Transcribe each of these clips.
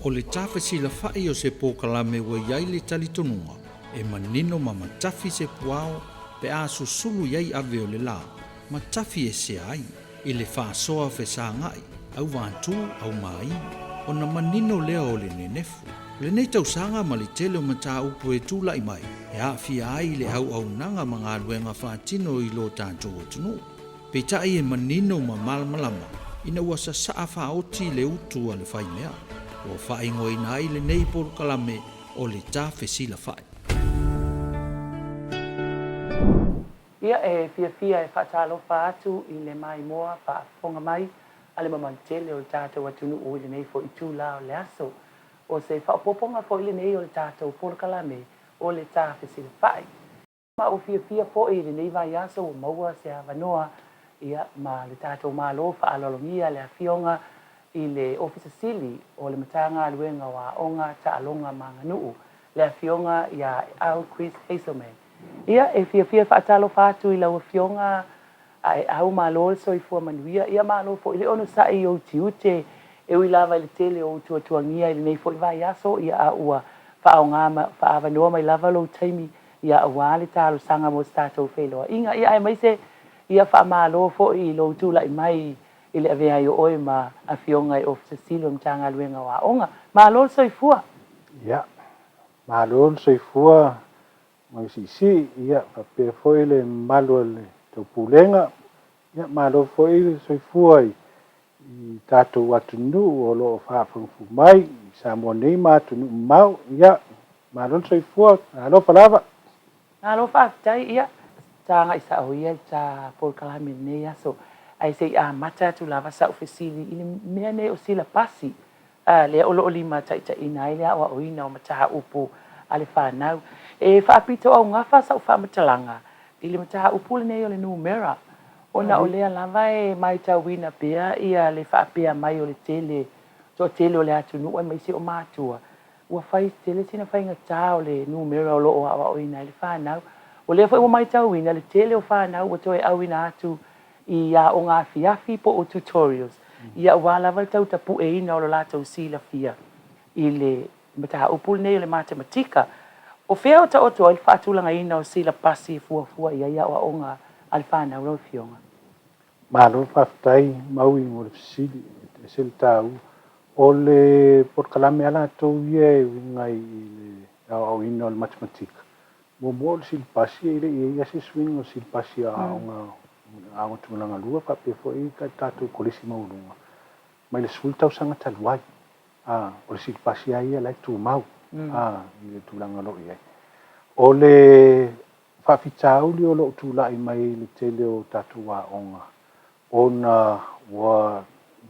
O le tafesilafa'i o se polokalame ua i ai le talitonuga e manino ma matafi se puao pe a susulu i ai ave o le la, ma tafi esea ai i le faasoa fesaga'i, auvatū, aumāi, ona manino lea o le nenefu. O lenei tausaga ma le tele o mataupu e tula'i mai e aafia ai le auaunaga ma galuega faatino i lo tatou atunuu. Peitai e manino ma malamalama ina ua sasaa faaoti le utu a le faimea, ua faaigoaina ai lenei polokalame o le Ta Fesilafai. Ia, e fiafia e faatalofa atu i le maimoa faafofoga mai a le mamalu tele o le tatou atunuu i lenei foi itula o le aso. O se faaopoopoga foi lenei o le tatou polokalame o le Ta Fesilafai. Ma ua fiafia foi i lenei vaiaso ua maua se avanoa ia ma le tatou Malo faaaloalogia le Afioga i le Ofisa Sili o le Matagaluega o Aoga, Taaloga ma Aganuu, le Afioga ia Aeau Chris Hazelman. Ia, e fiafia e faatalofa atu i lau Afioga Aeau, malo le soifua manuia, ia malo foi le onosai i ou tiute, e ui lava i le tele o ou tuatuagia i lenei foi vaiaso, ia a ua faaaoga ma faaavanoa mai lava lou taimi, ia aua le talosaga mo se tatou feiloaiga, ia aemaise ia faamalo foi i lou tulai mai i le avea ai o oe ma Afioga i Ofisa Sili o le Matagaluega o Aoga. Malo le soifua! Ia, malo le soifua Mausiisii, ia faapea foi le mamalu o le Taupulega, ia malo foi le soifua i tatou atunuu o lo o faafogafoga mai i Samoa nei ma atunuu mamao. Ia, malo le soifua, talofa lava. Malo faafetai, ia ta agai sao ia i le ta polokalame i lenei aso, ae se i amata atu lava sau fesili i le mea nei o silapasi. A lea o lo o limataitaiina ai le aoaoina o mataupu a le fanau. E faapitoaugafa sau faamatalaga i le mataupu lenei o le numera, ona o lea lava e matauina pea ia le faapea mai o le tele, toatele o le atunuu aemaise o matua, ua fai tele sina faigata o le numera o lo o aoaoina ai le fanau. O lea foi ua matauina le tele o fanau ua toe auina atu i aoga afiafi po o tutorials, ia aua lava le tau tapueina o lo latou silafia i le mataupu lenei o le matematika. O fea o taoto ai le faatulagaina o silapasi e fuafua i ai aoaoga a le fanau lau Afioga? Malo faafetai Maui mo le fesili, e ese le taua. O le polokalame a latou ia e uiga i le aoaoina o le matematika, Muamua o le silipasi e le i i ai lava se suiga o le silipasi o aoga aoga tulaga lua faapea foi tatou kolisi maualuga mai le 10 tausaga talu ai. A, o le silipasi lava ia la e tumau a, i le tulaga o lo o i ai. O le faafitauli o lo o tulai mai i le tele o tatou aoga ona ua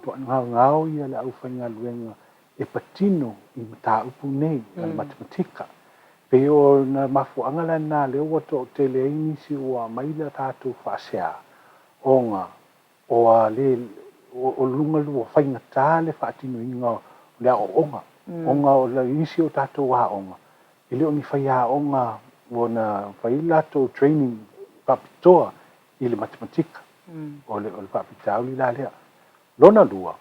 gaogao ia le aufaigaluega e patino i mataupu nei a le matematika. Pei o le mafuaaga lena lea ua toatele ai nisi ua aumai le tatou faasea ona o le o luga ua faigata le faatinoina o le aoaoga ona o nisi o tatou aoga e le o ni faiaoga ua na fai latou training faapitoa i le matematika. O le faafitauli la lea. Lona lua,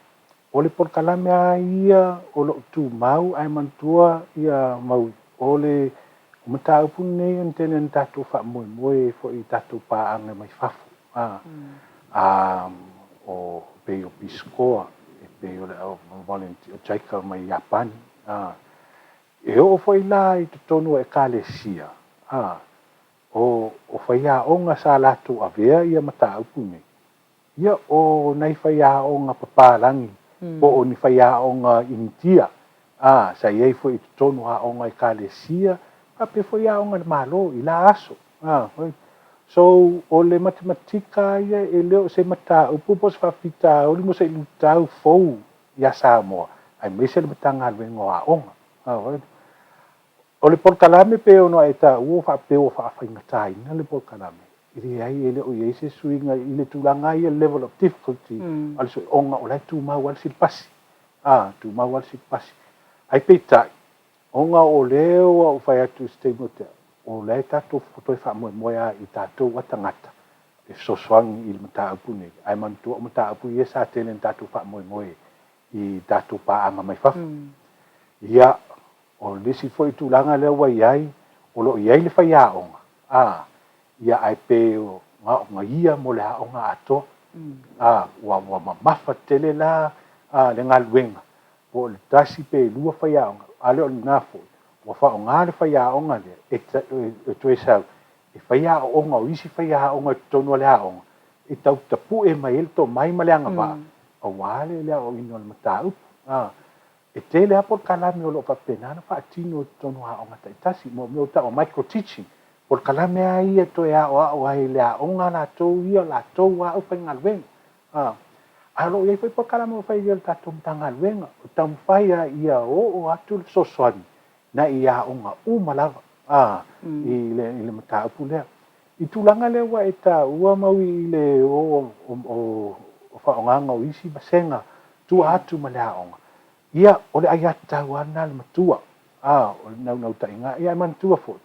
o le polokalame lava ia o lo o tumau ae manatua ia mau o le mataupu lenei e tele ina tatou faamoemoe ai foi i tatou paaga mai fafo. A, o pei o Pisikoa, e pei o le volunteer, o JICA mai Iapani. A, e oo foi la i totonu o Ekalesia, a, O o faiaoga sa latou avea ia mataupu nei, ia o nai faiaoga papalagi po o ni faiaoga Initia, a, sa i ai foi i totonu o aoga Ekalesia faapea foi aoga a le Malo i la aso. A, so, o le matematika ia e le o se mataupu po o se faafitauli mo se luitau fou ia Samoa aemaise le Matagaluega o Aoga. A, O le polokalame pei ona e taua faapea ua faafaigataina le polokalame, e leai e le o i ai se suiga i le tulaga lava ia level of difficulty a le sui ona o la e tumau lava le silipasi, a, tumau lava le silipasi. Ae peitai, ona o lea ua ou fai atu i se taimi ua tea, o la e tatou toe faamoemoe lava i tatou a tagata e fesoasoani i le mataupu lenei, ae manatua o mataupu ia sa tele ina tatou faamoemoe i tatou paaga mai fafo. Ia, o le isi foi tulaga lea ua i ai, o lo o i ai le faiaoga, a, ia ae pe na o ia mo le aoga atoa. A, ua mamafa tele la le galuega, po o le tasi pe lua faiaoga, a le o lena foi, ua faaaoga le faiaoga lea e toe sau e fai aoaoga o isi faiaoga i totonu o le aoga, e tau tapue mai ai le tomai ma le agavaa aua le aoaoina o le mataupu. E tele lava polokalame o lo o faapena ona faatino i totonu o aoga taitasi, mo mea ua tau o micro teaching, polokalame lava ia e toe aoao ai i le aoga latou ia, latou lava aufaigaluega. Ae o lo o i ai foi polokalame ua fai e le tatou Matagaluega, o taumafai lava ia oo atu le fesoasoani i aoga uma lava i le mataupu lea. I tulaga lea ua e taua Maui i le o o faaaogaga o isi vasega tua atu ma le aoga, ia o le aiatatau lava lena a le matua, o le naunautaiga. Ia ae manatua foi,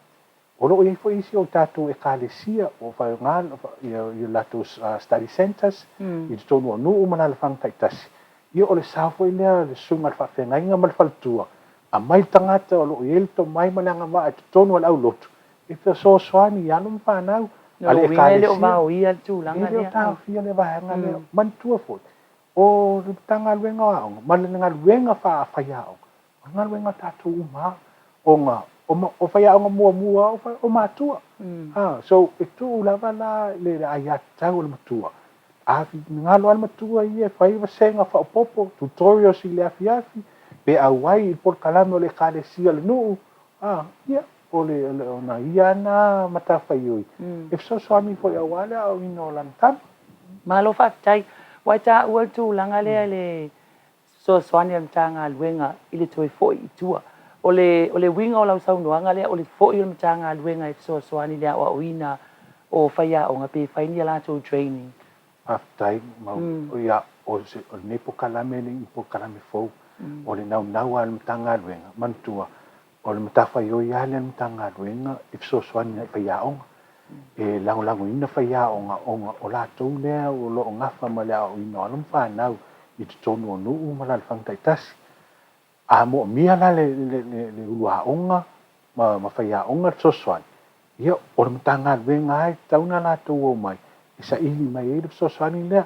o lo o i ai foi isi o tatou ekalesia ua faaaoga ia latou study centres i totonu o nuu ma alaalafaga taitasi. Ia o le sao foi lea a le susuga i le faafeagaiga ma le faletua, aumai le tagata o lo o i ai le tomai ma le agavaa i totonu o le aulotu e fesoasoani i alo ma fanau a le Lona uiga e le o ekalesia. vaoia le tulaga E le o lea. taofia le vaega lea. Manatua foi, o le Matagaluega o Aoga ma le galuega faafaiaoga, o le galuega a tatou uma lava, ona o faiaoga muamua lava o matua. So e tuu lava la le aiatatau a le matua. A finagalo lava le matua ia e fai vasega faaopoopo, tutorials i le afiafi, pe auai i le polokalame o le ekalesia o le nuu, ia, o ona ia lava lena matafaioi e fesoasoani foi aua le aoaoina o lana tama. Malo faafetai. Ua e taua le tulaga lea i le fesoasoani a le Matagaluega i le toe foi i tua. O le o le uiga o lau saunoaga lea, o le foi o le Matagaluega e fesoasoani i le aoaoina o faiaoga pe fai ni a latou training. Faafetai Maui. Ia, o lenei polokalame e le o ni polokalame fou. O le naunau lava o le Matagaluega, manatua, o le matafaioi lava lea a le Matagaluega e fesoasoani agai i faiaoga. E lagolagoina faiaoga ona o latou lea o lo o nafa ma le aoaoina o alo ma fanau i totonu o nuu ma alaalafaga taitasi. A moomia la le uluaoga ma faiaoga le fesoasoani, ia o le Matagaluega lava e tatau ona latou omai e saili mai ai le fesoasoani lea.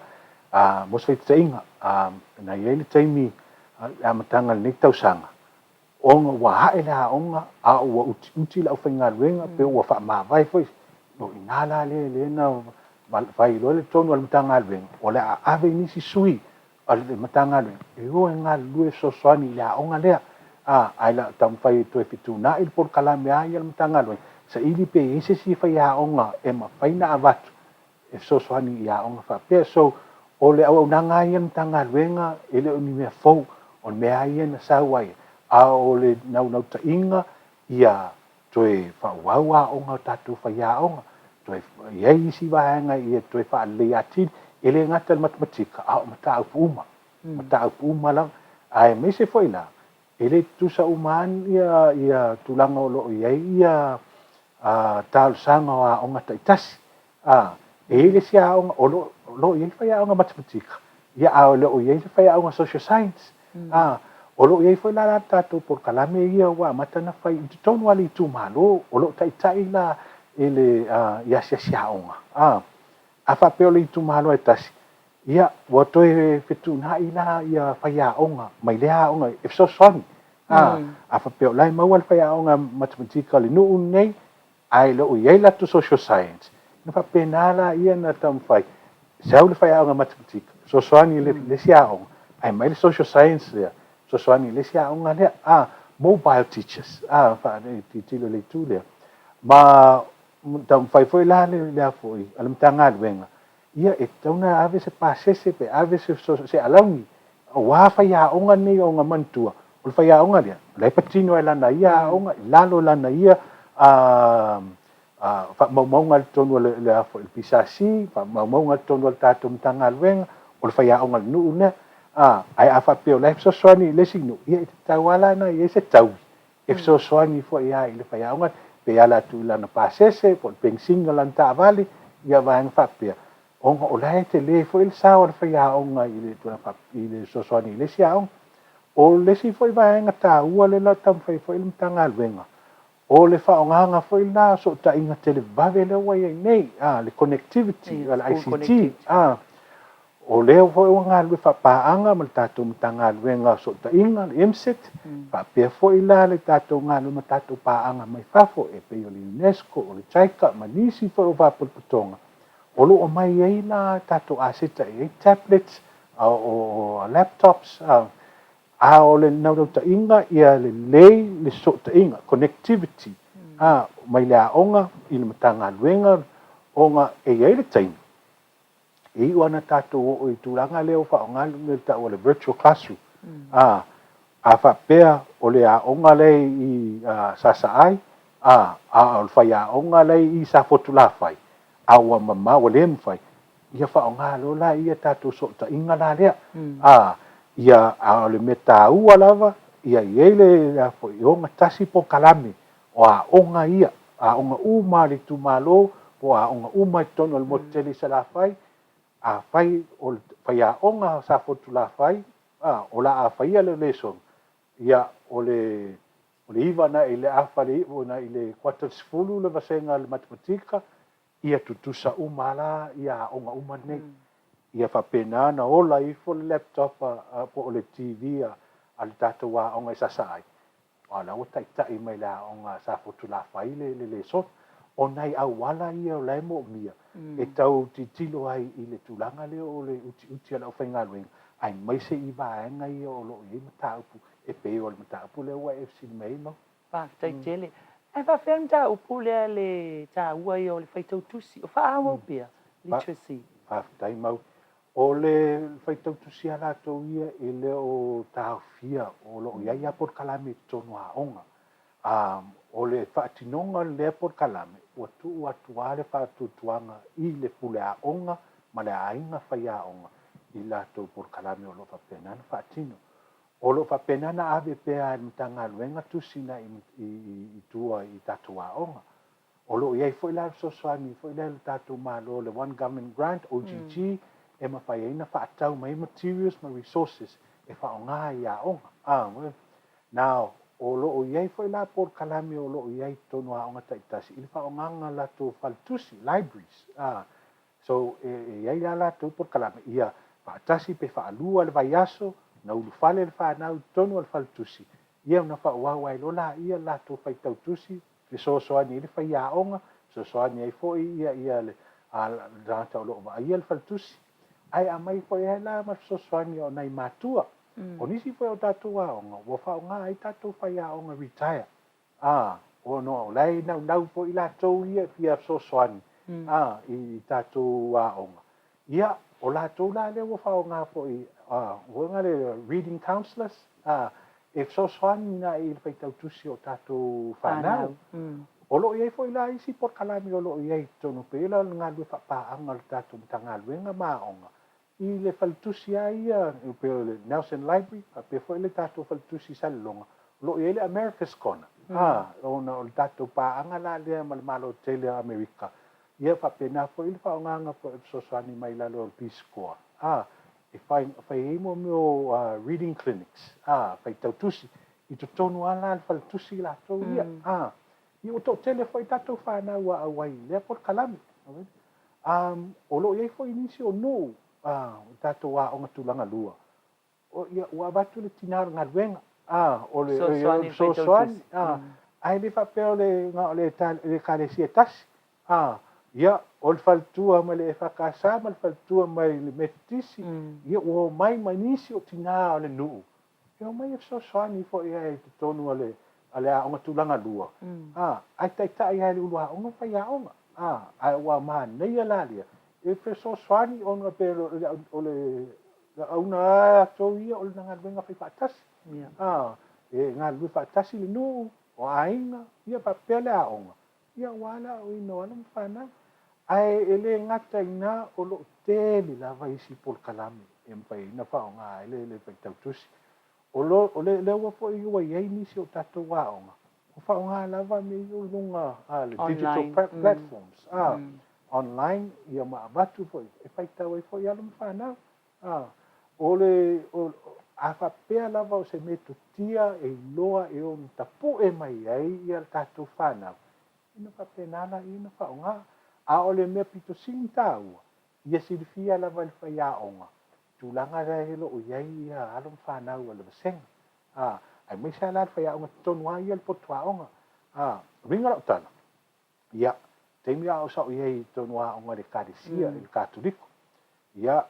Mo se faitaitaiga, na i ai le taimi i le amataga o lenei tausaga, ona ua ae le aoga a ua utiuti le aufaigaluega pe ua faamavae foi, o i ina la lea na fai loa le tonu a le Matagaluega, o le a ave nisi sui a le Matagaluega e o e galulue e fesoasoani i le aoga lea, ae o le a taumafai e toe fetuunai le polokalame lava ia a le Matagaluega, saili pe i ai se isi faiaoga e mafai ona avatu e fesoasoani i aoga faapea. So, o le auaunaga lava ia a le Matagaluega e le o ni mea fou, o le mea lava ia na sau ai, a o le naunautaiga ia toe faaauau aoga a tatou faiaoga, toe i ai isi vaega ia toe faaleleia atili, e le gata i le matematika, a o mataupu uma, mataupu uma lava. Aemaise foi la, e le tutusa uma lava ia tulaga o lo o i ai ia talosaga o aoga taitasi. E i ai le isi aoga o lo o i ai le faiaoga matematika, ia a o le o i ai se faiaoga social science. O lo o i ai foi la le tatou polokalame ia ua amata ona fai i totonu lava o le itumalo, o lo o taitai la i le i asiasi aoga. A faapea o le itumalo e tasi, ia ua toe fetuunai la ia faiaoga mai lea aoga e fesoasoani. A faapea o la e maua le faiaoga matematika o le nuu lenei, ae le o i ai latou social science, ona faapena laia ona taumafai, sau le faiaoga matematika, fesoasoani i le isi aoga, ae aumai le social science lea, fesoasoani i le isi aoga lea. Mobile teachers, tilotilo i le itu lea. Ma taumafai foi la le a foi a le Matagaluega, ia e tatau ona ave se pasese pe ave se alauni aua faiaoga nei ona manatua, o le faiaoga lea, o la e patino lava i lana ia aoga, i lalo o lana ia faamaumauga i totonu o le a foi le PSC, faamaumauga i totonu o le tatou Matagaluega, o le faiaoga a le nuu lea. Ae a faapea o la e fesoasoani i le isi nuu, ia e tatau lava la ona i ai se taui e fesoasoani foi lava i le faiaoga, pe ala atu i lana pasese po o le penisini o lana taavale, ia vaega faapea, ona o la e tele foi le sao o le faiaoga i le fesoasoani i le isi aoga. O le isi foi vaega taua lea o le a taumafai ai foi le Matagaluega, o le faaaogaga foi lena o sootaiga televave lea ua i ai nei, a, le connectivity, o le ICT, a, o lea foi ua galulue faapaaga ma le tatou Matagaluega o Fesootaiga, le MCIT, faapea foi la le tatou galulue ma tatou paaga mai fafo e pei o le UNESCO, o le JICA ma nisi foi o faalapotopotoga, o lo o aumai ai la tatou aseta e i ai tablets, o laptops, a o le naunautaiga ia lelei le fesootaiga, connectivity, mai le aoga i le Matagaluega, ona e i ai le taimi e iu lava ina tatou oo i le tulaga lea ua faaaoga le mea e tau o le virtual classroom, a faapea o le aoga la e i Sasaai, a o le faiaoga la e i Safotulafai, a ua mamao ua le mafai, ia faaaoga loa la ia tatou sootaiga la lea. A, ia, a o le mea taua lava, ia i ai le, a foi, e ogatasi polokalame o aoga ia, aoga uma a le itumalo, po o aoga uma i totonu o le motu tele i Salafai, afai o le faiaoga o Safotulafai, a, o le a faia le lesona, ia, o le o le 9 agai i le afa le iu agai i le kuata i le 10 le vasega o le matematika, ia tutusa uma lava la ia aoga uma nei. Ia faapena ona ola ifo le laptop po o le TV a le tatou aoga i Sasaai, aua o la ua taitai mai le aoga a Safotulafai le lesona. O nai auala ia o la e moomia e tau tilotilo ai i le tulaga lea o le utiuti o le aufaigaluega, aemaise i vaega ia o lo o i ai mataupu e pei o le mataupu lea ua e fesili mai ai Mau. Faafetai tele. Ae faafefea le mataupu lea le taua ia o le faitau tusi, o faaauau pea, literacy. Faafetai Mau. O le faitau tusi a latou ia e le o taofia, o lo o i ai lava polokalame i totonu o aoga. O le faatinoga o lea polokalame, ua tuu atu lava le faatuatuaga i le pule aoga ma le aiga faiaoga i latou polokalame o lo o faapena ona faatino. O lo o faapena ona ave pea e le Matagaluega tusi na i tua i tatou aoga. O lo o i ai foi la le fesoasoani foi lea a le tatou Malo, le One Government Grant, OGG, e mafai ai ona faatau mai materials ma resources e faaaoga i aoga. Now, o lo o i ai foi la polokalame o lo o i ai i totonu o aoga taitasi i le faaaogaina o latou faletusi, libraries. So, e i ai lava latou polokalame ia faatasi pe faalua le vaiaso, na ulufale le fanau i totonu o le faletusi, ia ona faaauau ai loa laia le latou faitau tusi, fesoasoani ai le faiaoga, fesoasoani ai foi ia ia le tagata o lo o vaaia le faletusi, ae aumai foi ai la ma le fesoasoani o nai matua. O nisi foi o tatou aoga ua faaaoga ai tatou faiaoga retire, A, ona o la e naunau foi i latou ia e fia fesoasoani, a, i tatou aoga. Ia, o latou la lea ua faaaoga foi, a, ua le reading counsellors, a, e fesoasoani na i le faitau tusi o tatou fanau. O lo o i ai foi la isi polokalame o lo o i ai i totonu, e pei la o le galulue faapaaga o le tatou Matagaluega ma aoga, I le faletusi lava ia, e pei o le Nelson Library, faapea foi le tatou faletusi i Salelologa, o lo o i ai le America's Corner, a, ona o le tatou paaga la lea ma le Malo tele o Amerika, ia faapena foi le faaaogaina foi o le fesoasoani mai lalo o le Peace Corps, a, e fai, fai ai mo mea o reading clinics, a, faitau tusi, i totonu lava la o le faletusi latou ia, a. Ia ua toatele foi tatou fanau ua auai i lea polokalame. O lo o i ai foi nisi o nuu o tatou aoga tulaga lua, ia ua avatu le tina o le galuega, o le fesoasoani, ae le faapea o le na o le Ekalesia e tasi. Ia, o le faletua mai le EFKS ma le faletua mai le Metotisi, ia ua omai ma nisi o tina o le nuu E omai e fesoasoani foi ai i totonu o le a le aoga tulaga lua, a, ae taitai lava e le ulu aoga ma faiaoga, a, ae ua manaia la lea e fesoasoani ona pe o le auna lava latou ia o le galuega fai faatasi, a, e galulue faatasi le nuu, o aiga, ia faapea le aoga, ia aua le aoaoina o alo ma fanau. Ae e le gata i ina, o lo o tele lava isi polokalame e mafai ai ona faaaoga ai le faitau tusi. O lo, o le, lea ua foi ua i ai nisi o tatou aoga, ua faaaoga lava mea ia i luga a le digital platforms, a, online, ia ma avatu foi e faitau ai foi alo ma fanau. A, o le, o, A faapea lava o se metotia e iloa e ono tapu'e mai ai ia tatou fanau, ona faapena laia ona faaaoga. A o le mea pito sili taua, ia silafia lava e le faiaoga tulaga la e o lo o i ai ia alo ma fanau a le vasega. A, aemaise lava la le faiaoga totonu lava ia o le potu aoga. A, uiga lau tala, ia, taimi a o sa ou i ai i totonu o aoga a le Ekalesia, i le Katoliko, ia,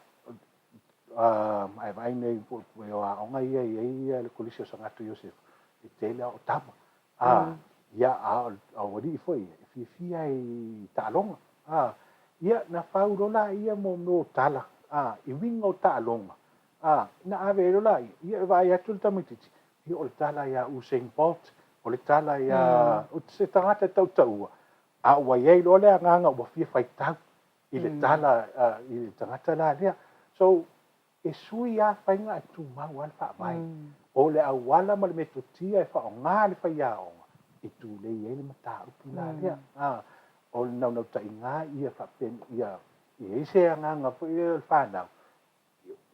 a e vaai nei i aoga ia e i ai le Kolisi o Sagato Iosefa, e tele lava o tama. A, ia, a o alii foi ia, e fiafia i taaloga. A, ia, na fau loa laia mo mea o tala, a, i uiga o taaloga. A, na ave ai loa laia, ia e vaai atu le tamaitiiti, ia o le tala ia Usain Bolt, o le tala ia se tagata e tautaua, a ua i ai loa le agaga ua fia faitau i le tala i le tagata la lea. So, e sui lava faiga ae tumau lava le faavae. O le auala ma le metotia e faaaoga le faiaoga e tulei ai le mataupu la lea. O le naunautaiga ia faapena, ia i ai se agaga foi lea o le fanau,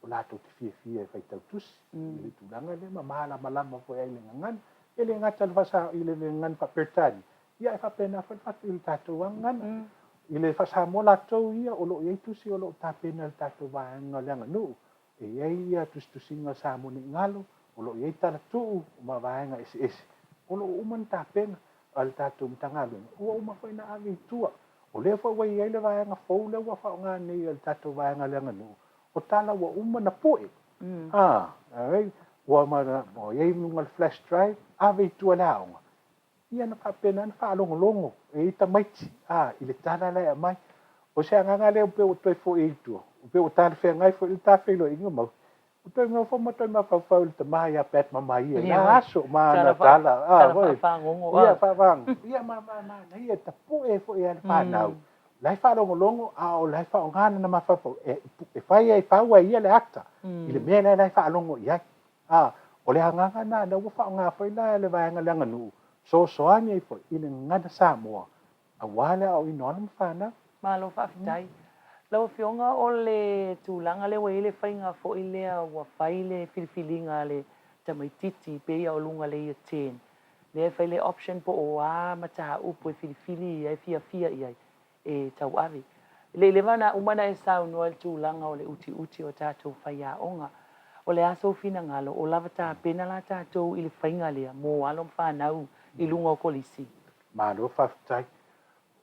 o latou te fiafia e faitau tusi i le tulaga lea ma malamalama foi ai i le gagana. E le gata i le gagana faa-Peretania, ia ae faapena foi i le tatou gagana. I le faa-Samoa latou ia o lo o i ai tusi o lo o tapena e le tatou vaega o le aganuu. E i ai ia tusitusiga o Samoa nei galo, o lo o i ai talatuu ma vaega eseese o lo o uma ona tapena a le tatou Matagaluega, ua uma foi ona ave i tua. O lea foi ua i ai le vaega fou lea ua faaaoga nei e le tatou vaega o le aganuu, o tala ua uma ona pue. Ua i ai i luga o le flash drive, ave i tua i le aoga, ia ona faapena ona faalogologo e i tamaiti i le tala la e aumai. O se agaga lea pei ua toe foi ai i tua, pei ua talafeagai foi le ta feiloaiga mau. Ua toe nofo ma toe mafaufau i le tama ia Pat Mamaia i la aso ma ana tala. Tala faafagogo. Ia, faafagogo. Ia, ma manaia, tapue foi e le fanau. La e faalogologo a o la e faaaoga lana mafaufau e fai ai, fau ai ia le ata i le mea lea la e faalogo i ai. O le agaga lena lea ua faaaoga foi la e le vaega o le aganuu, fesoasoani ai foi i le gagana Samoa aua le aoaoina o alo ma fanau. Malo faafetai. Lau Afioga o le tulaga lea ua i ai le faiga foi lea ua fai le filifiliga a le tamaitiiti pei o luga le Year 10, lea e fai le option po o a mataupu e filifili ia e fiafia i ai e tauave. E le i leva ona uma ona e saunoa i le tulaga o le utiuti o tatou faiaoga. O le a sou finagalo, o lava tapena la tatou i le faiga lea mo alo ma fanau i luga o kolisi? Malo faafetai.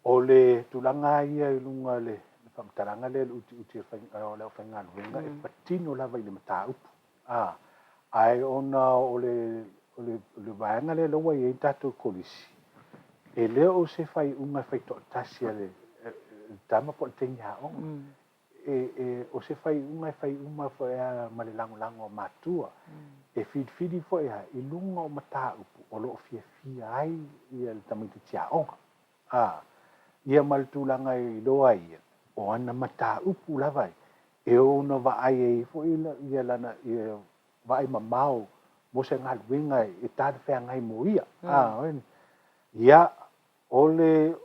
O le tulaga lava ia i luga o le faamatalaga lea i le utiuti o le aufaigaluega e patino lava i le mataupu. Ae ona o le vaega lea ua i ai le tatou kolisi, e le o se faaiuga e fai toatasi a le tama po o le teine aoga. O se faaiuga e fai uma foi lava ma le lagolago a matua, e filifili foi lava i luga o mataupu o lo o fiafia ai le tamaitiiti aoga. Ia ma le tulaga e iloa ai ia, o ana mataupu lava e ono vaai ai foi ia lana vaai mamao mo se galuega e talafeagai mo ia. Ia, o le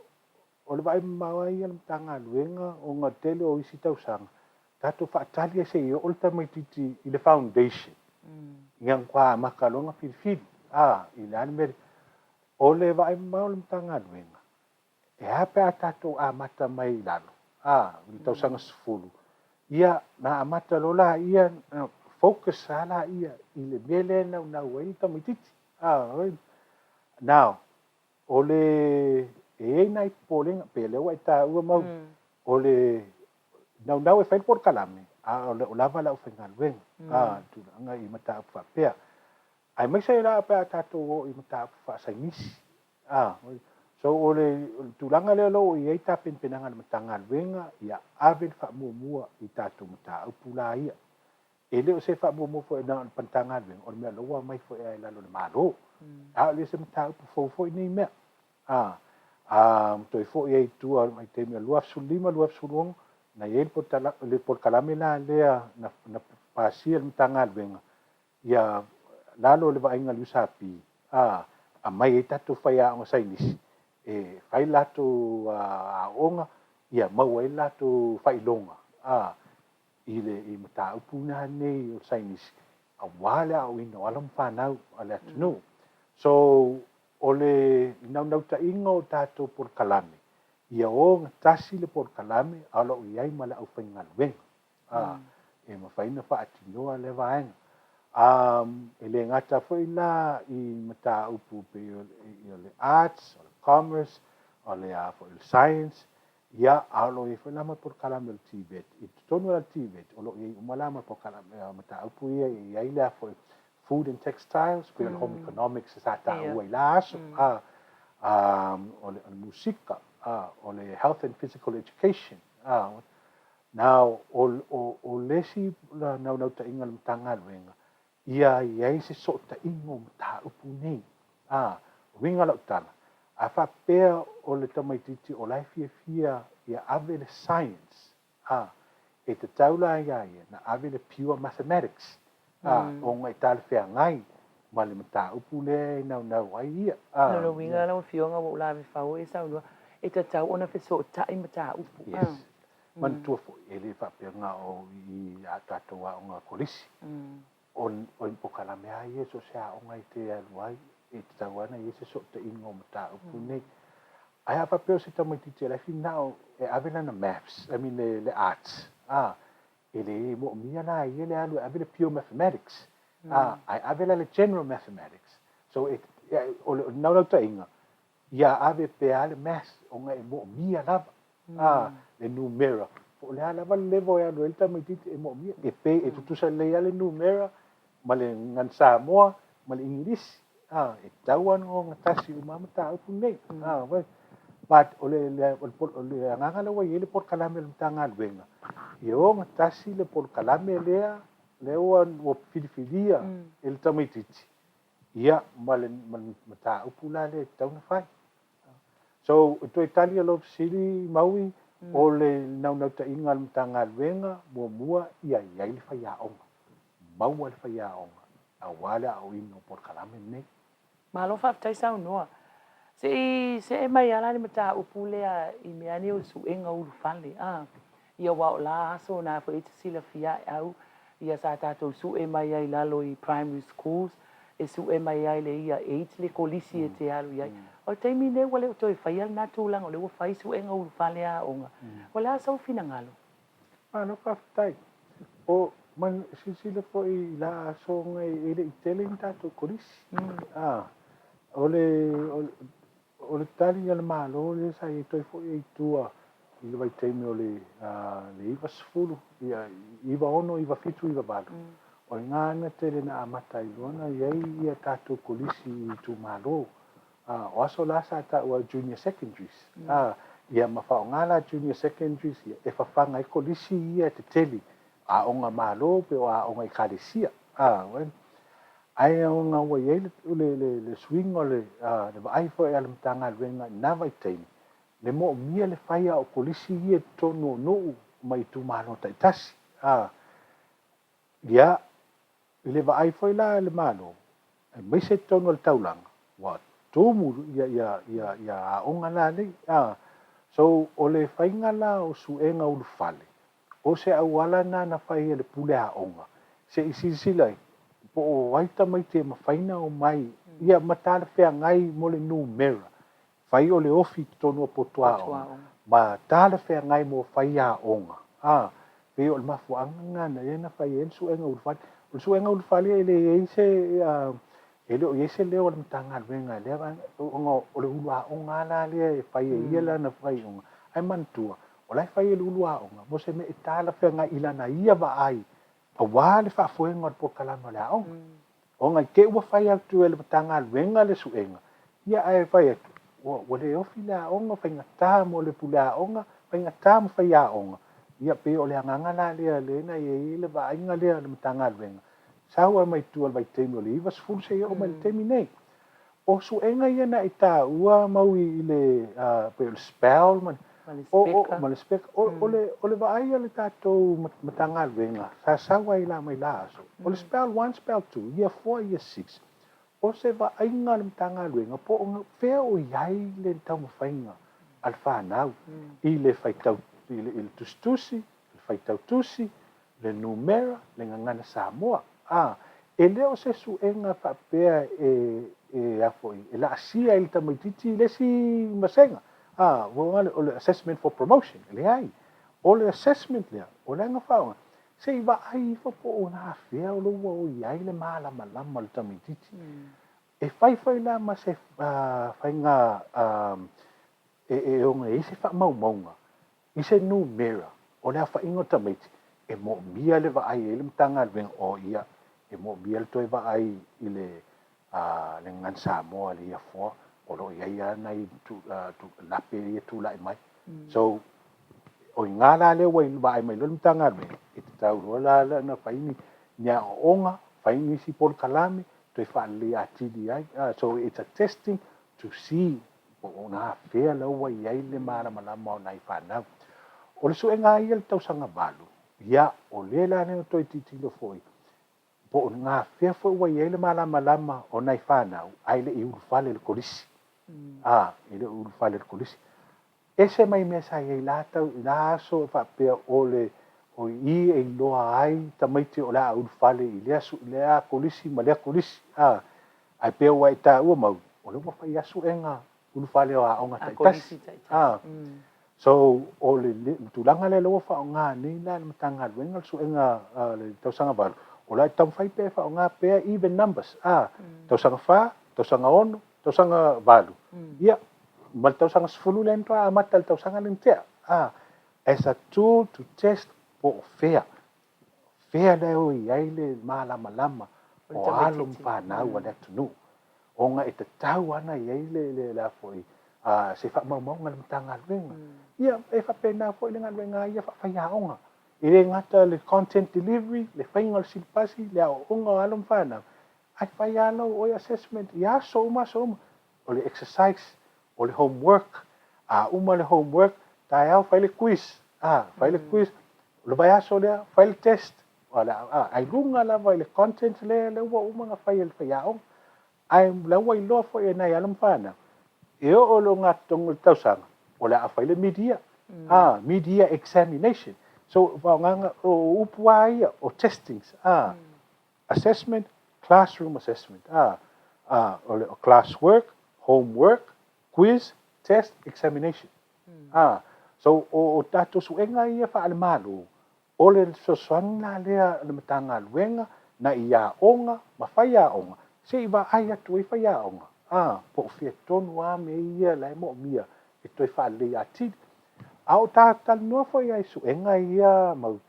vaai mamao lava ia a le Matagaluega ona tele o isi tausaga, tatou faatali lava se i oo le tamaitiiti i le foundation, ia ona matua amata loa ona filifili i le a le mea. O le vaai mamao a le Matagaluega, e a pe a tatou amata mai i lalo, i le tausaga 10, ia na amata loa laia, focus lava laia i le mea lea e naunau ai le tamaitiiti. Now, o le, e i ai nai popolega, pei o lea ua e taua Mauli, o le naunau e fai le polokalame, a o le o lava le aufaigaluega, tulaga i mataupu faapea. Aemaise la pe a tatou o i mataupu faasaienisi. So o le tulaga lea o lo o i ai tapenapenaga a le Matagaluega ia ave le faamuamua i tatou mataupu la ia. E le o se faamuamua foi na o le Matagaluega, o le mea o la ua aumai foi lava i lalo o le Malo. A o le se mataupu fou foi nei mea. Toe foi ai i tua i le taimi o le 2015, 2016, na i ai le polokalame la lea na pasia e le Matagaluega, ia lalo o le vaaiga a le USP, aumai ai tatou faiaoga saienisi e fai latou aoaoga, ia maua ai latou faailoga i le mataupu la nei o le saienisi. Auā le aoaoina o alo ma fanau a le atunuu. So, o le naunautaiga o tatou polokalame, ia ogatasi le polokalame a o lo o i ai ma le aufaigaluega a e mafai ona faatinoa lea vaega. A e le gata foi la i mataupu pei o le Arts, o le Commerce, o le a foi o le Science, ia, a o lo o i ai foi la ma le polokalame o le TVET. I totonu la o le TVET, o lo o i ai uma la ma polokalame, mataupu ia e i ai le a foi Food and Textiles, pei o le Home Economics sa taua i la aso, a, a, o le musika, a, o le Health and Physical Education, a. Now, o, o, o le isi naunautaiga o le Matagaluega, ia i ai se sootaiga o mataupu nei. A, uiga lau tala, a faapea o le tamaitiiti o la e fiafia ia ave le science, a, e tatau la iā ia na ave le pure mathematics, a, ona e talafeagai ma le mataupu lea e naunau ai ia. A, Lona uiga lau Afioga ua ou lavefau e saunoa, e tatau ona fesootai mataupu. Yes. Manatua foi, e le faapea na o i a tatou aoga kolisi. O le polokalame lava ia so o se aoga e te alu ai, e tatau lava ona i ai se sootaiga o mataupu nei. Ae a faapea o se tamaitiiti o la e finao e ave lana maths, I mean le arts, a, e le moomia la e ia le alu e ave le pure mathematics, a, ae ave la le general mathematics. So, o le naunautaiga, ia ave pea le maths ona e moomia lava a le numera po o le a lava le level e alu ai le tamaitiiti e moomia e pei e tutusa lelei lava le numera ma le Gagana Samoa ma le Igilisi a e tatau lava ona ogatasi uma lava mataupu nei a but o le o le agaga lea ua i ai le polokalame a le Matagaluega ia ogatasi le polokalame lea lea ua filifilia e le tamaitiiti Ia, ma le mataupu la lea e tatau ona fai. So, e toe tali i lou fesili, Maui, o le naunautaiga a le Matagaluega, muamua ia i ai le faiaoga, maua le faiaoga aua le aoaoina o polokalame lenei. Malo faafetai saunoa. Se i see mai lava la i le mataupu lea i mea nei o le suega ulufale, a. Ia aua o la aso na foi e te silafia e au, ia sa tatou sue mai ai i lalo i primary schools, e sue mai ai le Year 8 le kolisi e te alu i ai. O le taimi nei ua le o toe faia lena tulaga, o lea ua fai suega ulufale aoga. O le a sou finagalo? Malo faafetai. O man silasila foi i la aso e le i tele ni tatou kolisi. A, o le O le tali a le Malo lea sa i ai toe foi ai i tua i le vaitaimi o le 90, ia, 96, 97, 98, o i ina na tele na amata ai loa ona i ai ia tatou kolisi i itumalo. O aso la sa taua junior secondaries, ia ma faaaoga la junior secondaries ia e fafaga ai kolisi ia tetele, aoga Malo pe o aoga Ekalesia. Ae ona ua i ai le suiga o le vaai foi a le Matagaluega i lena vaitaimi, le moomia le faia o kolisi ia i totonu o nuu ma itumalo taitasi. Ia, i le vaai foi la a le Malo, aemaise totonu o le taulaga, ua tumu ia aoga la nei. So, o le faiga la o suega ulufale, O se auala lena na fai e le pule aoga se i silasila ai po o ai tamaiti e mafai ona omai ia ma talafeagai mo le numera fai o le ofi i totonu o potu aoga ma talafeagai mo faiaoga. A, pei o le mafuaaga lena na lea na fai ai le suega ulufale. O le suega ulufale e leai se e le o i ai se leo o le Matagaluega i lea vaega, ona o le ulu aoga lava la lea e fai e ia lana faaiuga. Ae manatua, o la e fai e le ulu aoga mo se mea e talafeagai i lana ia vaai aua le faafoega o le polokalame o le aoga. Ona i te i ua fai atu e le Matagaluega le suega, ia ae fai atu, ua le ofi le aoga, faigata mo le pule aoga, faigata mo faiaoga. Ia pei o le agaga la lea lea na i ai le vaaiga lea a le Matagaluega, sau lava mai tua i le vaitaimi o le 90 seia oo mai i le taimi nei. O suega ia na e taua mau i le pei o le spell ma le speca. O le vaai a le tatou Matagaluega sa sau ai la mai la aso, o le spell 1, spell 2, year 4, year 6, o se vaaiga a le Matagaluega po o fea o i ai le taumafaiga a le fanau i le faitau, i le tusitusi, le faitau tusi, le numera, le gagana Samoa. A, E le o se suega faapea e, e a foi, e laasia ai le tamaitiiti i le isi masega, a, ua o le assessment for promotion. E leai. O le assessment lea, o le aga faaaoga, se i vaai ifo po o afea o lo o ua o i ai le malamalama o le tamaitiiti. E fai foi la ma se faiga e ono i ai se faamaumauga i se numera o le aofaiga o tamaiti e moomia le vaai ai le Matagaluega, o ia, e moomia le toe vaai i le le Gagana Samoa i le Year 4, o lo o i ai lava nai lape ia e tulai mai. So, o i ina la lea ua vaai mai loa le Matagaluega, e tatau loa la ona fai ni aoaoga, fai nisi polokalame, toe faalelei atili ai. So it's a testing to see po o afea la ua i ai le malamalama o nai fanau. O le suega lava ia i le tausaga 8, ia, o lea la na toe tilotilo foi po o gafea foi ua i ai le malamalama o nai fanau ae le i ulufale i le kolisi. A, e le o ulufale i le kolisi. Ese mai mea sa i ai la tau i la aso e faapea o le o i e iloa ai tamaiti o le a ulufale i lea su, lea kolisi ma lea kolisi. A, ae pei ua e taua mau, o lea ua fai lava suega ulufale o aoga taitasi. A, so o le tulaga lea ua faaaoga nei la le Matagaluega le suega le tausaga 8, o le a taumafai pea e faaaoga pea even numbers. A, tausaga 4, tausaga 6, tausaga 8, ia, ma le tausaga 10 lea na toe amata i le tausaga lea na tea. A, as a tool to test po o fea, fea lea o i ai le malamalama o alo ma fanau a le atunuu, ona e tatau lava ona i ai le a foi, se faamaumauga a le Matagaluega. Ia, e faapena foi le galuega a ia faafaiaoga. E le gata le content delivery, le faiga o le silapasi, le aoaoga o alo ma fanau, ae fai lava lau oe assessment i aso uma aso uma. O le exercise, o le homework, a uma le homework, taeao fai le quiz, a, fai le quiz, o le vaiaso lea, fai le test, ai luga lava i le content lea lea ua uma ona fai e le faiaoga. Ae la ua iloa foi e nai alo ma fanau, e oo i le ogatotonu o le tausaga, o le a fai le mid-year, a, mid-year examination. So, faaaogaina, o upu lava ia, o testings, a, assessment, classroom assessment, a, a, o le class work, homework, quiz, test, examination. A, so o tatou suega ia faale-Malo, o le fesoasoani la lea a le Matagaluega na i aoga ma faiaoga, se i vaai atu ai faiaoga, a, po o fea tonu lava mea ia la e moomia e toe faalelei atili. A o ta talanoa foi lava i suega ia mau,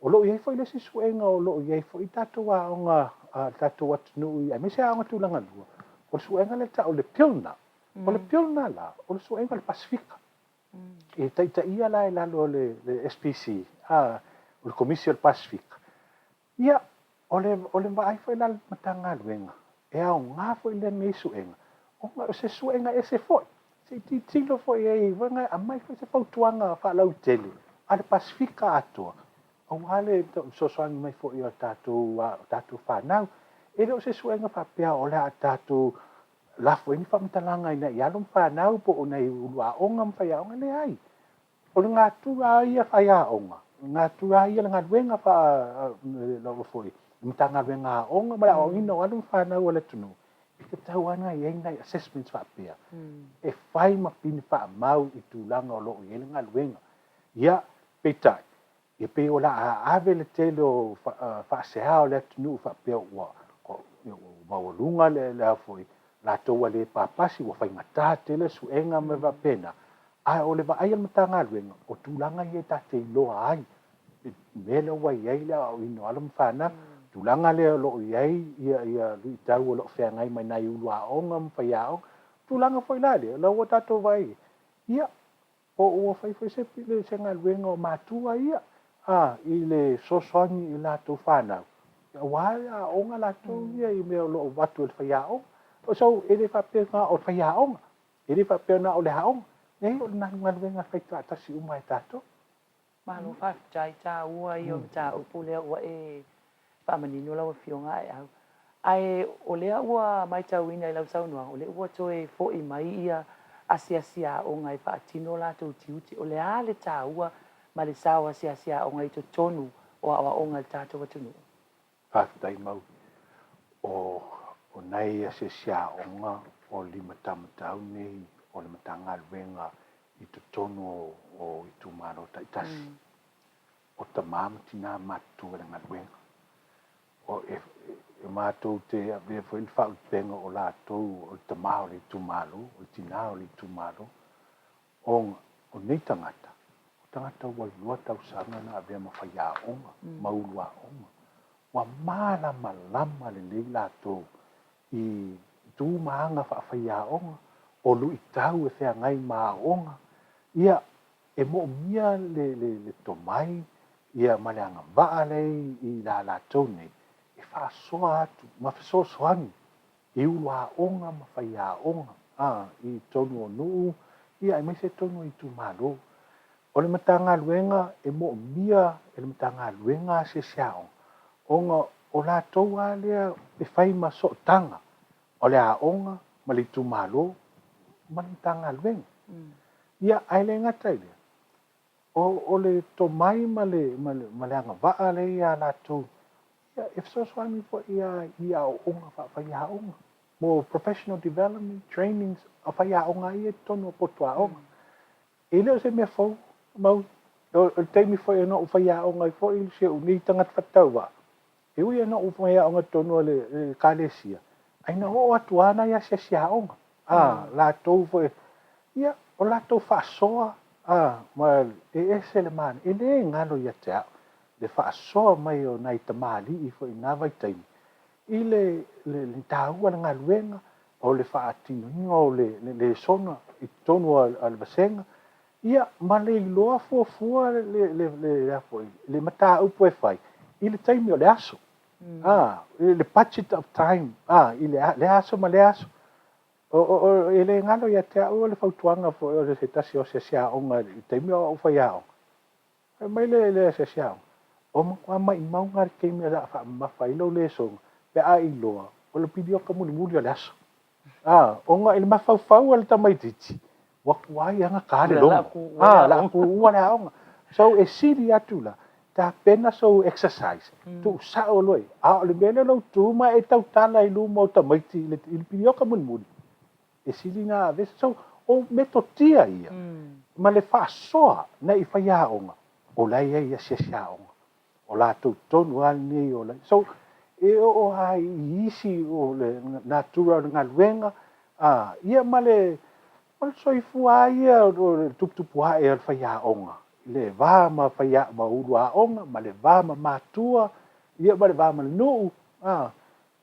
o lo o i ai foi le isi suega o lo o i ai foi tatou aoga a le tatou atunuu aemaise aoga tulaga lua, o le suega lea e tau o le PILNA. O le PILNA la, o le suega o le Pasefika. E taitaia la i lalo o le SPC, a, o le Komisi o le Pasefika. Ia, o le, o le vaai foi la a le Matagaluega, e aoga foi lenei suega, ona o se suega ese foi. Se i tilotilo foi i ai, e aumai foi se fautuaga faalautele a le Pasefika atoa, aua le fesoasoani mai foi o tatou, tatou fanau. E le o se suega faapea o le a tatou lafo ai ni faamatalaga i nai alo ma fanau po o nai ulu aoga ma faiaoga, leai. O le natura lava ia faiaoga, o le natura lava ia le galuega faa foi, le Matagaluega Aoga ma le aoaoina o alo ma fanau a le atunuu, e tatau lava ona i ai nai assessments faapea e fai ma pine faamau i tulaga o lo o i ai le galuega. Ia, peitai, e pei o le a ave le tele o faasea o le atunuu faapea ua maualuga le a foi latou ua le papasi, ua faigata tele suega ma faapena. Ae o le vaai a le Matagaluega, o tulaga ia ta te iloa ai le mea lea ua i ai le aoaoina o alo ma fanau, tulaga lea o lo o i ai ia luitau o lo o feagai ma nai ulu aoga ma faiaoga, tulaga foi la lea, o la ua tatou vaai i ai, ia, po ua fai foi se se galuega o matua ia, a, i le fesoasoani i latou fanau, aua e aooga latou ia i mea o lo o avatu e le faiaoga. So, e le faapea na o le faiaoga, e le faapea na o le aoga, leai o le galuega e fai faatasi uma e tatou. Malo faafetai taua ia o mataupu lea ua e faamanino lau Afioga Aeau. Ae o lea ua matauina i lau saunoaga o lea ua toe foi mai ia asiasi aoga e faatino latou tiute. O le a le taua ma le sao o asiasi aoga i totonu o aoaoga i le tatou atunuu? Faafetai Mauli. O o nai asiasi aoga o limatamatau nei o le Matagaluega i totonu o o itumalo taitasi. O tama ma tina matutua i le galuega. O e e matou te avea foi le faaulupega o latou o le tama o le itumalo, o le tina o le itumalo, ona o nei tagata, o tagata ua iloa tausaga na avea ma faiaoga ma ulu aoga. Ua malamalama lelei latou i tu ma aga faafaiaoga, o luitau e feagai ma aoaoga, ia, e moomia le, le, le tomai ia ma le agavaa lea i la latou nei e faasoa atu ma fesoasoani i ulu aoga ma faiaoga a, i totonu o nuu ia aemaise totonu o itumalo. O le Matagaluega e moomia e le Matagaluega asiasi aoga ona o latou lava lea e fai ma sootaga o le aoga ma le itumalo ma le Matagaluega. Ia, ae le gata i lea, o, o le tomai ma le, ma le, ma le agavaa lea ia latou, ia, e fesoasoani foi ia i aoaoga faafaiaoga mo professional development trainings a faiaoga ia i totonu o potu aoga. E le o se mea fou, Maui. O le taimi foi na ou faiaoga ai foi i si ou nei tagata faatauvaa, e ui lava ina ou faiaoga i totonu o le Ekalesia, ae na oo atu lava nai asiasi aoga, a, latou foi, ia, o latou faasoa, a, ma e ese le manaia. E le galo ia te au le faasoa mai o nai tamalii foi i na vaitaimi i le, le, le taua o le galuega, o le faatinoina o le, le lesona i totonu o le vasega, ia, ma le iloa fuafua le, le, le, a foi, le mataupu e fai i le taimi o le aso, a, le budget of time, a, i le, lea aso ma lea aso. O, o, o, e le galo ia te au le fautuaga foi o se tasi o asiasi aoga i le taimi o au faiaoga. Fai mai le, le asiasi aoga, O matua maimau na le taimi o le a faamamafa ai lou lesona pe a iloa o le pilioka mulimuli o le aso. A, ona i le mafaufau o le tamaitiiti, ua tuai lava ona ta le logo. A, o le a tuua le aoga. So, e sili atu la, tapena sou exercise, tuusao loa ia. A o le mea lea o lou tu ma e tautala i luma o tamaiti i le, i le pilioka mulimuli, e sili na aveese. So, o metotia ia ma le faasoa na i faiaoga, o la e i ai i asiasi aoga. O latou tonu lava lenei o la. So, e oo lava i isi o le natura o le galuega, a, ia ma le, ma le soifua lava ia o le tuputupu ae o le faiaoga, i le va ma faia, ma ulu aoga, ma le va ma matua, ia ma le va ma le nuu, a,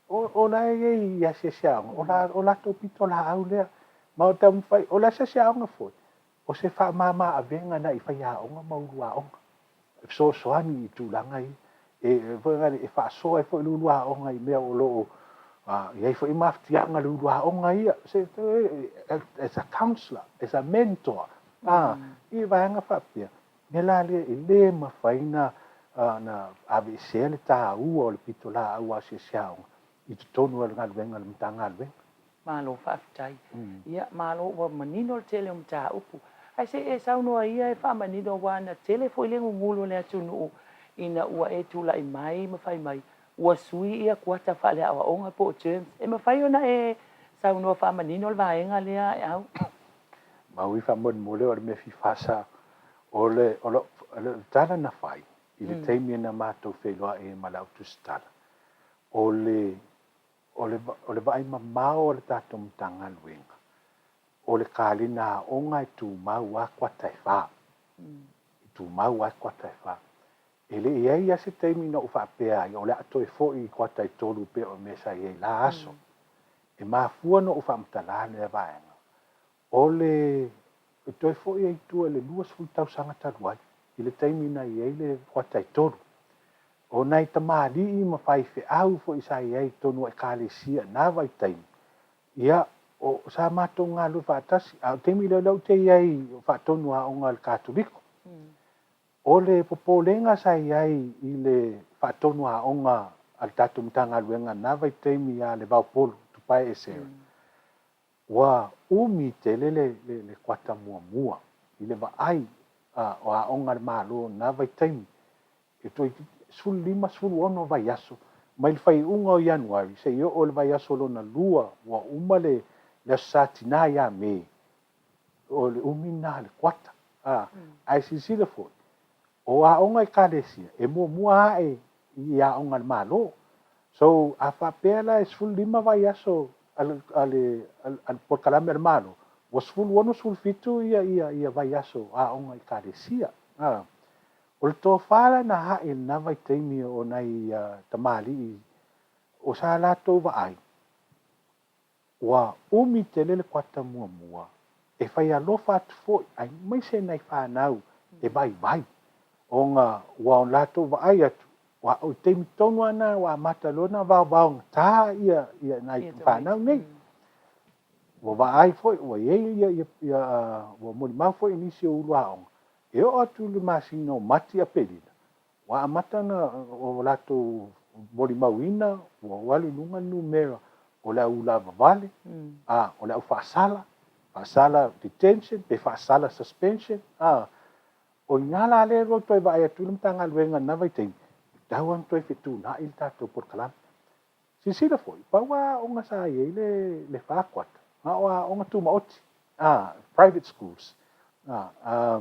o, o la e i ai i asiasi aoga, o la, o latou pitolaau lea. Ma o taumafai, o le asiasi aoga foi, o se faamama avega na i faiaoga ma ulu aoga, e fesoasoani i tulaga ia, e, foi lale, e faasoa ai foi le ulu aoga i mea o lo o i ai foi mafatiaga a le ulu aoga ia, se, as a counsellor, as a mentor, a, i vaega faapea. Mea la lea e le mafai na, na aveesea le taua o le pitolaau asiasi aoga i totonu o le galuega a le Matagaluega. Malo faafetai. Ia, malo ua manino le tele o mataupu. Ae se i e saunoa ia e faamanino aua na tele foi le gugulu a le atunuu ina ua e tulai mai ma fai mai ua sui ia kuata faaleaoaoga po o terms. E mafai ona e saunoa faamanino le vaega lea Aeau? Maui faamolemole o le mea fia faasao, o le, o le, o le tala na fai i le taimi na matou feiloai ai ma le au tusitala, o le O le, o le vaai mamao a le tatou Matagaluega, o le kalena aoga e tumau lava kuata e fa. E tumau lava kuata e fa. E le i i ai lava se taimi na ou faapea ai o le a toe foi i kuata e tolu pei o le mea sa i ai i la aso. E mafua ona ou faamatala lea vaega, o le e toe foi ai i tua i le 20 tausaga talu ai, i le taimi na i ai le kuata e tolu. O nai tamalii ma faifeau foi sa i ai i totonu o Ekalesia i na vaitaimi, ia, o, sa matou galulue faatasi, a o le taimi lea o lea ou te i ai o faatonu aoga a le Katoliko. O le popolega sa i ai i le faatonu aoga a le tatou Matagaluega i na vaitaimi ia Levaopolo Tupae Esera, Ua umi tele le kuata muamua i le vaai o aoga a le Malo i na vaitaimi, e toeitiiti 15, 16 vaiaso Mai le faaiuga o Ianuari seia oo i le vaiaso lona lua ua uma le le Aso Sa Tinā ia Me, o le umi lena o le kuata. A, ae silasila foi, o aoga a Ekalesia e muamua ae i aoga a le Malo. So, a faapea la e 15 vaiaso a le, a le, a le polokalame a le Malo, ua 16, 17 ia, ia, ia vaiaso o aoga a Ekalesia. A, o le tofa la na ae i lena vaitaimi o nai tamalii o sa latou vaai, Ua umi tele le kuata muamua e fai alofa atu foi aemaise nai fanau e vaivai ona ua latou vaai atu ua o le taimi tonu lava lena ua amata loa ona vaovaogata ia nai fanau nei. Ua vaai foi ua i ai ia ua molimau foi nisi o ulu aoga e oo atu i le masina o Mati Aperila Ua amata ona latou molimauina ua alu i luga le numera o le au ulavavale, a, o le au faasala, faasala detention pe faasala suspension, a. O i ina la lea ua toe vaai atu ai le Matagaluega i lena vaitaimi, e tatau lava ona toe fetuunai le tatou polokalame. Silasila foi, pau lava aoga sa i ai le fa kuata, na o aoga tumaoti, a, private schools, a.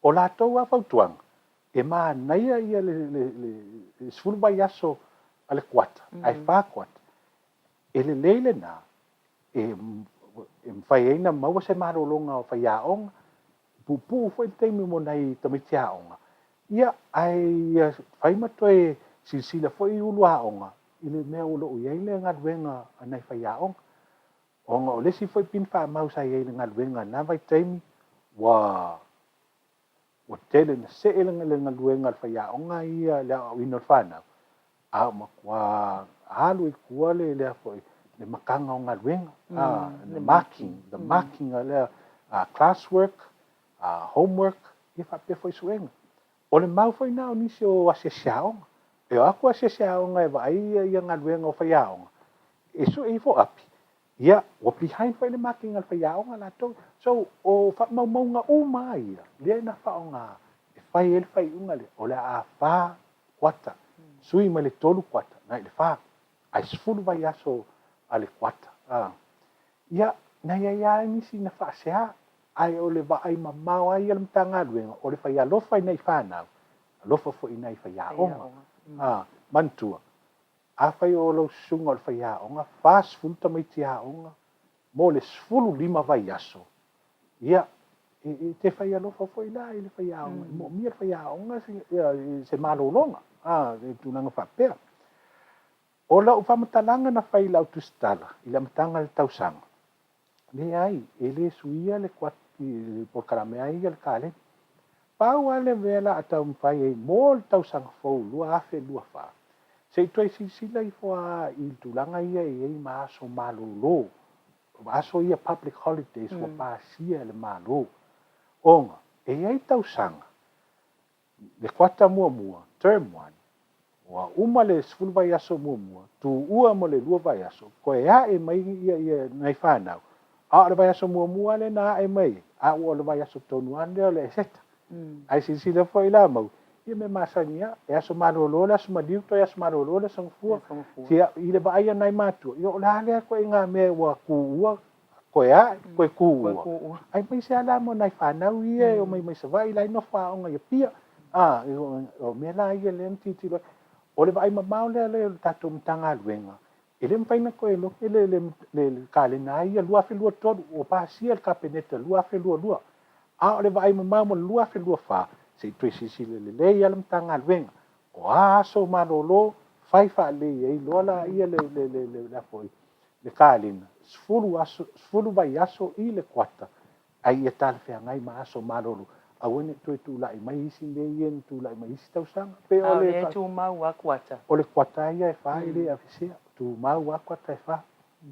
O latou lava fautuaga, e manaia ia le 10 vaiaso a le kuata, ae fa kuata, e lelei lena e mafai ai ona maua se malologa o faiaoga, puupuu foi le taimi mo nai tamaiti aoga, ia, ae ia fai ma toe silasila foi ulu aoga i le mea o lo o i ai le galuega a nai faiaoga. Ona o le isi foi pine faamau sa i ai i le galuega i lena vaitaimi, ua ua tele ina see le galuega a le faiaoga ia i le aoaoina o le fanau, a ua matua alu i tua le le foi le makaga o galuega, a le marking, the marking a lea class work, homework, ia faapea foi suega. O le mau foi lena o nisi o asiasi aoga. E o atu asiasi aoga e vaai ia galuega o faiaoga, e sue ifo api, ia, ua behind foi le marking a le faiaoga latou. So, o faamaumauga uma lava ia, lea na faaaoga e fai ai le faaiuga lea, o le a fa kuata, sui mai le tolu kuata agai i le fa, ae 10 vaiaso a le kuata. Ia, na i ai lava nisi na faasea, ae o le vaai mamao lava ia a le Matagaluega, o le fai alofa i nai fanau, alofa foi i nai faiaoga. Manatua, Afai o lau susuga o le faiaoga, 40 tamaiti aoga mo le 15 vaiaso, ia, e te fai alofa foi la i le faiaoga, e moomia e le faiaoga se malologa, a, i tulaga faapea. O lau faamatalaga na fai i lau tusitala i le amataga o le tausaga, leai, e le suia le polokalame lava ia o le kalena. Pau lava le mea o le a taumafai ai mo le tausaga fou 2024, se i toe silasila ifo lava i tulaga ia e i ai ma aso malolo, aso ia public holidays ua pasia e le Malo, ona e i ai tausaga le kuata muamua, term one, ua uma le 10 vaiaso muamua, tuua mo le lua vaiaso, toe ae mai nai fanau, a o le vaiaso muamua lea na ae mai ai, a ua o le vaiaso tonu lava lea o le Eseta. Ae silasila foi la Maui, ia mea masani lava, e aso malolo le aso maliu, toe aso malolo le aso gafua. Ia, i le vaai a nai matua, ia o le a lea ituaiga mea ua tuua Koe ae, koe kūua. Aemaise lava la mo nai fanau ia e omai mai Savaii la e nofo aoga i Apia. A, o mea la ia lea na tilotilo ai. O le vaai mamao lea o le tatou Matagaluega, e le mafai ona toe lote le, le, le, le kalena ia 2023, ua pasia e le Kapeneta 2022. A o le vaai mamao mo le 2024, se i toe silasila lelei lava le Matagaluega, o a aso malolo, fai faalelei ai loa laia le, le, le, le, le, le, le kalena, 10 aso, 10 vaiaso i le kuata, ae ia talafeagai ma aso malolo, aua ne i toe tulai mai isi mea ia na tulai mai isi tausaga. Pe o le. A o lea e tumau lava kuata. O le kuata ia e fa e le aveesea, tumau lava kuata e fa.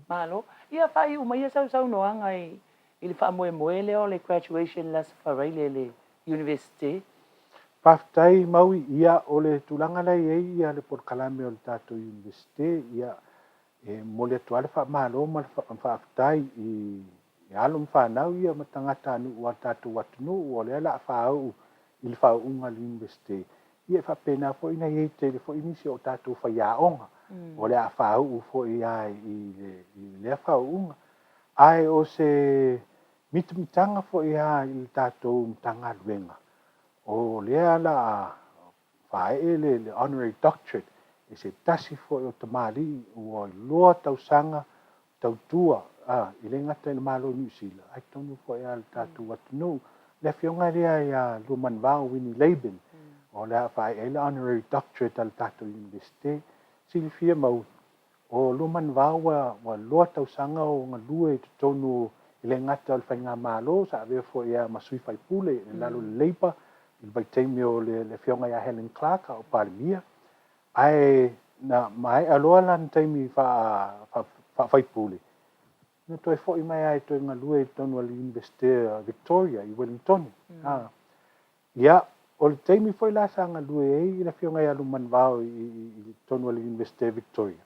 Malo. Ia faaiu maia sau saunoaga i le faamoemoe lea o le graduation i le Aso Faraile i le Iunivesite. Faafetai Maui, ia o le tulaga la e i ai ia le polokalame o le tatou Iunivesite, ia E momoli atu lava le faamalo ma le faafetai i alo ma fanau ia ma tagatanuu a le tatou atunuu o lea o le a faauu i le faauuga a le Iunivesite. Ia e faapena foi ona i ai tele foi nisi o tatou faiaoga o le a faauu foi lava i lea faauuga. Ae o se mitamitaga foi lava i le tatou Matagaluega, o lea o le a faaee le Honorary Doctorate i se tasi foi o tamalii ua iloa tausaga tautua, e le gata i le Malo o Niu Sila, ae totonu foi lava o le tatou atunuu. Le afioga lea ia Luamanuvao Winnie Laban, o le a faaee ai le Honorary Doctorate a le tatou Iunivesite. Silafia Maui, o Luamanuvao ua loa tausaga o galue i totonu e le gata o le Faigamalo, sa avea foi lava ma sui faipule i lalo o le Labour i le vaitaimi o le afioga ia Helen Clark a o Palemia. Ae na maea loa lana taimi faa-faipule, na toe foi mai lava e toe galue i totonu o le Iunivesite o Victoria i Wellingtone. Ia, o le taimi foi la sa galue ai le Afioga ia Luamanuvao i totonu o le Iunivesite o Victoria,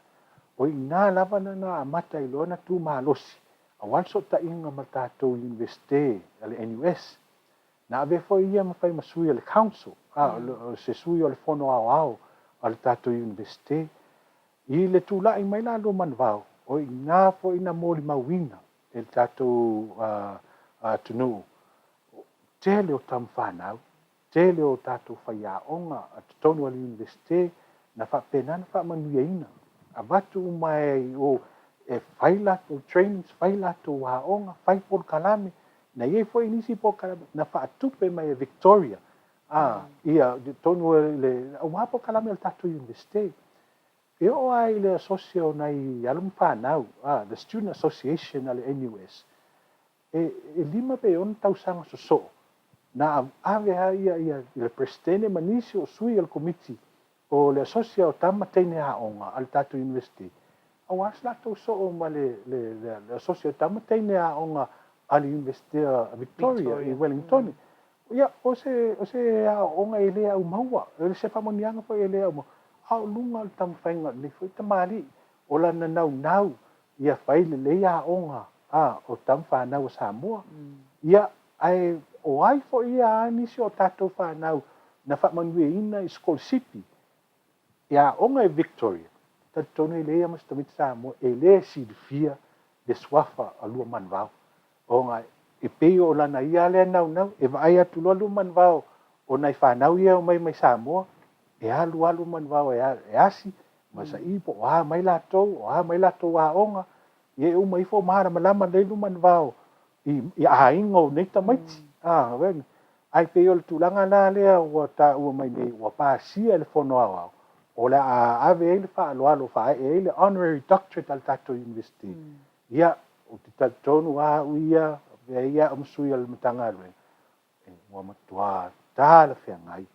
o i ina lava na amata ai loa ona tu malosi aua le fesootaiga ma le tatou Iunivesite a le NUS. Na avea foi ia ma fai ma sui o le Council, o se sui o le Fono Aoao a le tatou Iunivesite. I le tulai mai la Luamanuvao, o i ina foi na molimauina e le tatou atunuu, tele o tama fanau, tele o tatou faiaoga a totonu o le Iunivesite na faapena ona faamanuiaina, avatu uma ai i o e fai latou trainings, fai latou aoga, fai polokalame. Na i ai foi nisi polokalame na faatupe mai e Victoria a ia totonu o le aua polokalame a le tatou Iunivesite. E oo lava i le asosi o nai alo ma fanau, the Student Association a le NUS, E 5 pe 6 tausaga sosoo na ave ai ia le Peresetene ma nisi o sui o le Komiti o le Asosi o Tama Teine Aoga a le tatou Iunivesite, aua se latou soo ma le Asosi o Tama Teine Aoga a le Iunivesite o Victoria i Wellingtone. Ia, o se o se aoaoga e le aumaua, o se faamanuiaga foi e le aumaua, a o luga o le taumafaiga o lenei foi tamalii, o lana naunau ia fai lelei aoga a o tama fanau a Samoa. Ia, ae o ai foi ia a nisi o tatou fanau na faamanuiaina i sikolasipi i aoga i Victoria, talitonu e leai lava ma se tamaiti Samoa e le silafia le suafa a Luamanuvao. Ona e pei o lana ia lea naunau, e vaai atu loa Luamanuvao o nai fanau ia e omai mai Samoa, e alu lava Luamanuvao e asi ma saili po o a mai latou, o a mai latou aoga, ia e uma ifo o malamalama lelei Luamanuvao i aiga o nei tamaiti. Ae pei o le tulaga la lea ua taua mai nei ua pasia e le Fono Aoao, o le a ave ai le faaaloalo faaee ai le Honorary Doctorate a le tatou Iunivesite. Ia, ou te talitonu lava au ia, avea ia au ma sui o le Matagaluega, ua matua talafeagai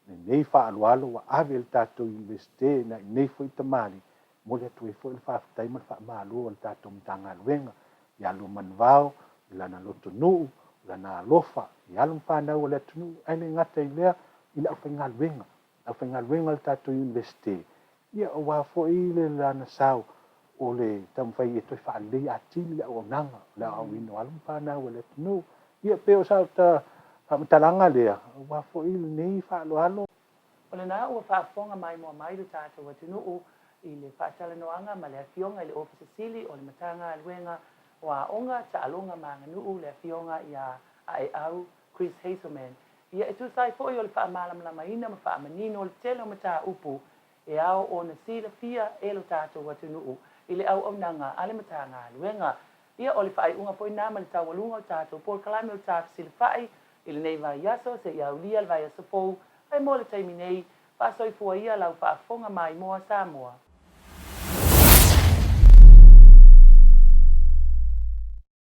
lenei faaaloalo ua ave i le tatou Iunivesite nai nei foi tamalii, momoli atu ai foi le faafetai ma le faamalo a le tatou Matagaluega ia Luamanuvao i lana lotonuu, lana alofa i alo ma fanau a le atunuu, ae le gata i lea i le aufaigaluega, le aufaigaluega a le tatou Iunivesite, ia aua foi le lana sao o le taumafai e toe faalelei atili le auaunaga, le aoaoina o alo ma fanau a le atunuu. Ia pei o sau faamatalaga lea, aua foi lenei faaaloalo. O lena ua faafofoga maimoa mai lo tatou atunuu i le faatalanoaga ma le Afioga i le Ofisa Sili o le Matagaluega o Aoga, Taaloga ma Aganuu, le Afioga ia Aeau Chris Hazelman. Ia e tusa ai foi o le faamalamalamaina ma faamanino o le tele o mataupu e ao ona silafia e lo tatou atunuu i le auaunaga a le Matagaluega. Ia o le faaiuga foi lena ma le taualuga o le tatou polokalame o le Ta Fesilafai i lenei vaiaso seia aulia le vaiaso fou, ae mo le taimi nei, faasoifua ia lau faafofoga maimoa Samoa.